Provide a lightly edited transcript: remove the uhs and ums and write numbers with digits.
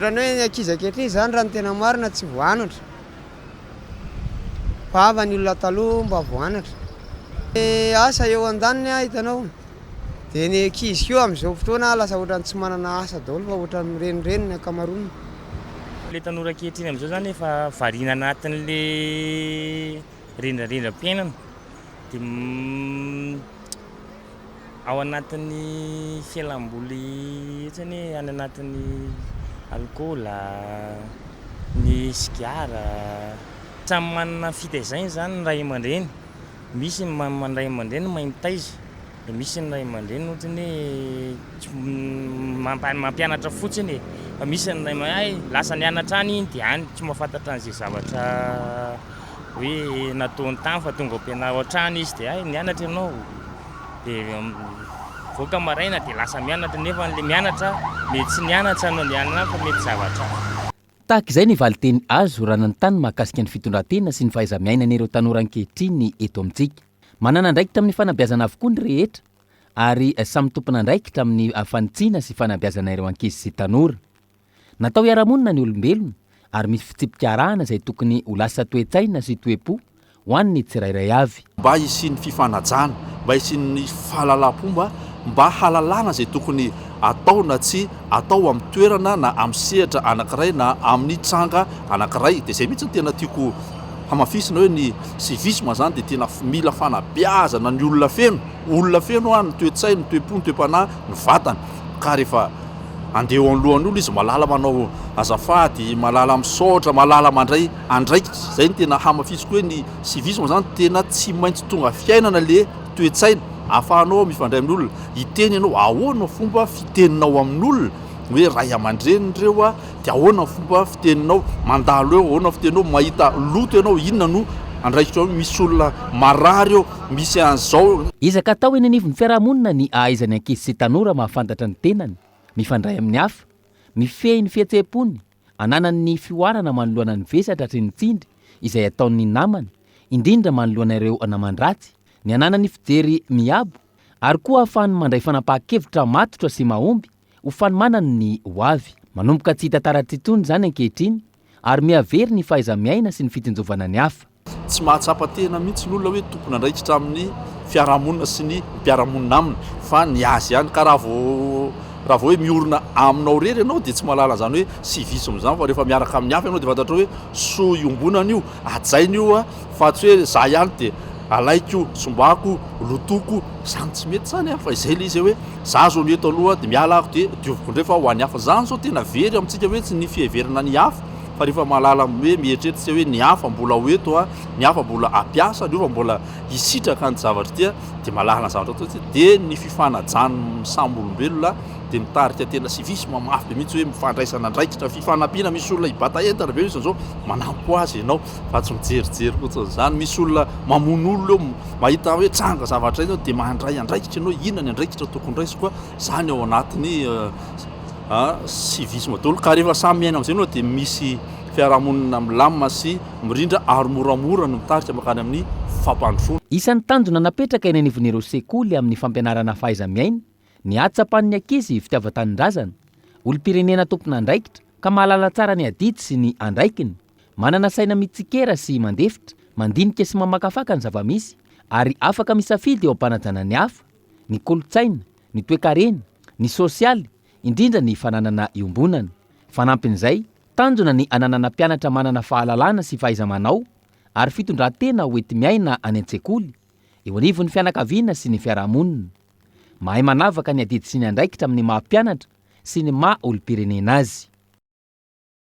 Ohatran'ny hoe ny ankizy ankehitriny izany raha ny tena marina tsy voanatra fa hafa ny olona taloha mba voanatra. Ny asa eo andaniny an hitanao dia ny ankizy koa amin'izao fotoana lasa ohatran'ny tsy manana asa daholo fa ohatran'ny mirenireny ny ankamaroany. Ilay tanora ankehitriny amin'izao izany efa variana anatin'ilay rendrarendram-piainana dia ao anatin'ny fialamboly ohatrany hoe any anatin'ny alikaola, ny sigara. Samy manana ny fitaizany izany ny ray aman-dreny, misy ny ray aman-dreny mahay mitaiza, dia misy ny ray aman-dreny ohatrany hoe tsy mampianatra fotsiny e, fa misy ny ray aman-dreny hay lasa nianatra any iny dia any tsy mahafantatra an'izay zavatra hoe nataony tany fa tonga ampianaro hatrany izy dia hay nianatra ianao dia mivoaka maraina dia lasa mianatra nefa le mianatra mety tsy nianatra no andehanana any fa mety zavatra hafa. Tahaka izay ny valinteny azo raha nanontany mahakasika ny fitondran-tena sy ny fahaiza-miainan'ireo tanora ankehitriny eto amintsika. Manana andraikitra amin'ny fanabeazana avokoa ny rehetra ary samy tompon'andraikitra amin'ny fanitsiana sy fanabeazana ireo ankizy sy tanora. Natao hiara-monina ny olombelona ary misy fitsipika arahana izay tokony ho lasa toe-tsaina sy toe-po ho an'ny tsirairay avy. Mba hisian'ny fifanajana, mba hisian'ny fahalalam-pomba, mba hahalalana izay tokony atao na tsy atao amin'ny toerana na amin'ny sehatra anankiray na amin'ny tranga anankiray. Dia izay mihitsy no tena tiako hamafisina hoe ny civisme izany dia tena mila fanabeazana ny olona feno, olona feno ny toe-tsainy, ny toe-po, ny toe-panahy, ny vatany. Ka rehefa Andeha eo anoloan'ny olona izy, mahalala manao azafady, mahalala misaotra, mahalala mandray andraikitra. Izay no tena hamafisiko hoe ny civisme zany tena tsy maintsy tonga fiainana le toe-tsaina ahafahanao mifandray amin'ny olona. Hiteny ianao, ahoana fomba fiteninao amin'olona hoe ray aman-dreny ireo a, dia ahoana ny fomba fiteninao mandalo eo, ahoana ny fiteninao mahita loto ianao, inona no andraikitrao, misy olona marary eo, misy an'izao. Ezaka atao eny anivon'ny fiarahamonina ny ahaizan'ny ankizy sy tanora mahafantatra ny tenany, mifandray amin'ny hafa, mifehy ny fihetseham-pony, ananany ny fihoarana manoloana ny vesatra sy ny tsindry izay ataon'ny namany, indrindra manoloana ireo naman-dratsy, ny ananany fijery miabo, ary koa ahafahany mandray fanapahan-kevitra matotra sy mahomby ho fanomanany ny ho avy. Manomboka tsy hita taratra intsony izany ankehitriny ary mihavery ny fahaiza-miaina sy ny fitsinjovana ny hafa. Tsy mahatsapa tena mihitsy ny olona hoe tompon'andraikitra amin'ny fiarahamonina sy ny mpiara-monina aminy fa ny azy ihany. Ka raha vao raha vao hoe miorina aminao irery ianao dia tsy mahalala an'izany hoe civisme izany fa rehefa miaraka amin'ny hafa ianao dia fantatrao hoe soa iombonana io, hajaina io fa tsy hoe za ihany dia alaiko io, sombako, lotoko, izany tsy mety izany fa izay ilay izy hoe za zao no eto aloha dia miala aho dia dioviko indray fa ho an'ny hafa. Izany izao tena very amintsika hoe tsy ny fiheverana ny hafa. Fa rehefa mahalala hoe mieritreritra isika hoe ny hafa mbola ho eto an, ny hafa mbola hampiasa, ny hafa mbola hisitraka an'ity zavatra ity an, dia mahalala ny zavatra atao isika. Dia ny fifanajan'ny samy olombelona dia mitarika tena civisme mafy be mihitsy hoe mifandraisana andraikitra, fifanampiana, misy olona hibata entana be mihitsy izao, manampy ho azy ianao fa tsy mijerijery fotsiny izany. Misy olona mamono olona eo, mahita hoe tranga zavatra ianao dia mandray andraikitra ianao, inona ny andraikitra tokony raisiko an, izany ao anatin'ny civisme daholo ka rehefa samy miaina amin'izay ianao dia misy fiarahamonina milamina sy mirindra ary moramora no mitarika mankany amin'ny fampandrosoana. Isan'ny tanjona napetraka eny anivon'ireo sekoly amin'ny fampianarana fahaiza-miaina ny hahatsapan'ny ankizy fitiavan-tanindrazana, olom-pirenena tompon'andraikitra ka mahalala tsara ny adidy sy ny andraikiny, manana saina mitsikera sy mandefitra, mandinika sy mamakafaka ny zava-misy ary afaka misafidy eo am-panajana ny hafa, ny kolontsaina, ny toekarena, ny sosialy, indrindra ny fananana iombonana. Fanampin'izay, tanjona ny hananana mpianatra manana fahalalana sy fahaiza-manao ary fitondran-tena ho enti-miaina any an-tsekoly, eo anivon'ny fianakaviana sy ny fiarahamonina. Mahay manavaka ny adidy sy ny andraikitra amin'ny maha mpianatra sy ny maha olom-pirenena azy.